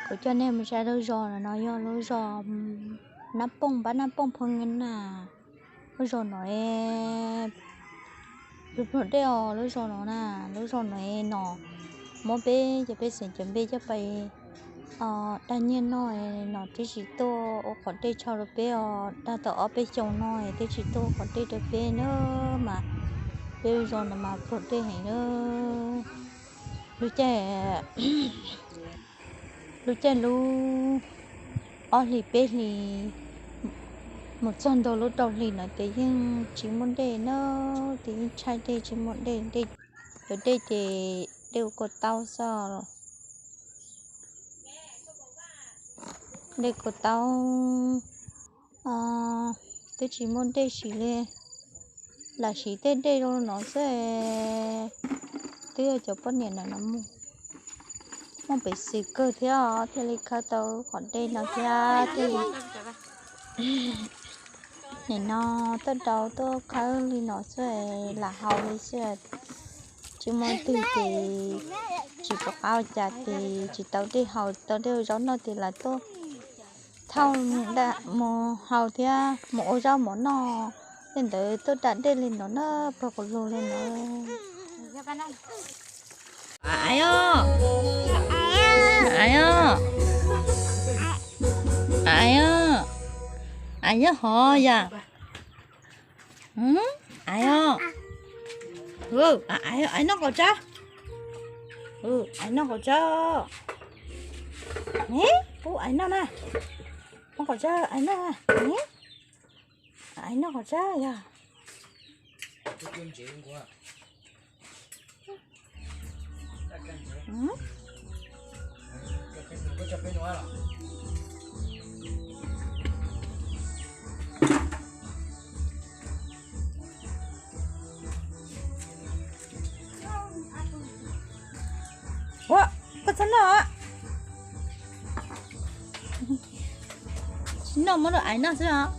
Kuv coj nej mus saib lub zos no, no yog lub zos Nab Pooj, npab Nab Pooj Phoo Nab. Lub zos no pluag pluag dej os, lub zos no na, lub zos no no muab peb cov pej xeem cov npe coj pais dag nyiaj noj, no twb tsis tuaj ua qhov dej tshaj rau peb os, dag tau ob peb xyoos no twb tsis tuaj ua qhov dej rau peb na, mas peb lub zos no mas pluag dej heev na. Lub caij, lub caij lub ob hlis peb hlis mus txog ntua lub rau hlis no ces yeej tsis muaj dej na, ces yeej tshaib dej tsis muaj dej, cov dej ces dej ua kua taub xwb. Dej kua taub, twb tsis muaj dej siv li, lam siv tej dej zoo no xwb. Twb yog cov poj niam no no muaj peev xwm kawg thiab thiaj li khawb tau qhov dej no thiab thiaj li nim no tuaj rau tuaj khawb li no xwb, lam haus li xwb. Tsis muaj twg ces tsis pom qab ua cas ces tsis tau dej haus, tau dej ua zaub noj ces lam tuaj thauj mus haus thiab mus ua zaub mov noj. Tej ntawd tuaj da dej li no na, pluag qus lug li no. Aiv os, aiv os, aiv os, aiv nyob hov yom. Aiv os, aiv noj qaum tsawb, aiv noj qaum tsawb. Ub, aiv noj na, noj qaum tsawb, aiv noj, aiv noj qaum tsawb yog. Ua, koj txhob noj. Tsis noj, muab rau aiv noj xwb os.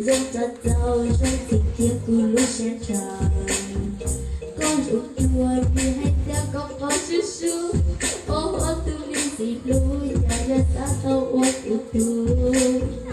Zoo txaus txaus zoo txim tiag kuv lub siab ntshaw. Koj zoo cuag nws hais tias koj qos sub sub, ua ua tus me ntxim hlub, cas yuav xav tau ua kuv tug.